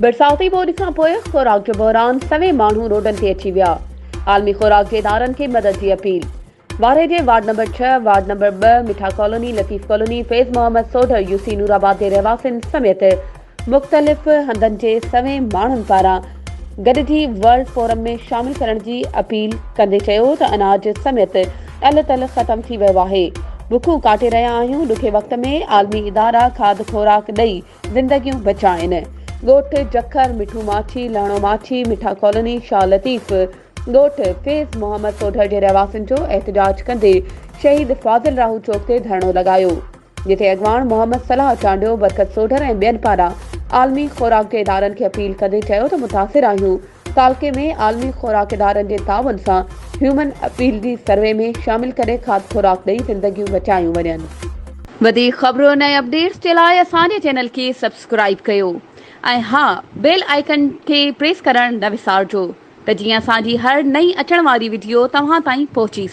برساتي ٻوڏ کان پوء خوراڪ جو بحران، سوين ماڻهو روڊن تي اچي ويا، عالمي خوراڪ جي ادارن کي مدد جي اپيل. وارهه جي وارڊ نمبر ڇهه، وارڊ نمبر ٻه، Mitha colony, Latif colony, Faiz Muhammad Sodhar, UC Noorabad جي رهواسين سميت مختلف هنڌن جي سوين ماڻهن پاران گڏجي ورلڊ فورم ۾ شامل ڪرڻ جي اپيل ڪندي چيو ته اناج سميت ال تل ختم ٿي ويو آهي، بکون ڪاٽي رهيا آهيون، ڏکي وقت ۾ عالمي ادارا کاڌ خوراڪ ڏئي زندگيون بچائين. ڳوٺ جکر، مٺو ماڇي، لهڻو ماڇي، مٺا ڪالوني، شاهه لطيف، ڳوٺ فيض محمد سوڍر جي رهواسين جو احتجاج ڪندي شهيد فاضل راهو چوڪ تي ڌرڻو لڳايو، جتي اڳواڻ محمد صلاح چانڊيو، برڪت سوڍر ۽ ٻين پاران عالمي خوراڪ جي ادارن کي اپيل ڪندي چيو ته متاثر آهيون، تعلقي ۾ عالمي خوراڪ ادارن جي تعاون سان هيومن اپيل جي سروي ۾ شامل ڪري کاڌ خوراڪ ڏئي زندگيون بچايون وڃن. وڌيڪ خبرن ۽ اپڊيٽس جي لاء اسان جي چينل کي سبسڪرائيب ڪيو ۽ ها بيل آئيڪن کي پريس ڪرڻ نه وسارجو ته جيئن اسان جي هر نئين اچڻ واري وڊيو توهان تائين پهچي سگهي.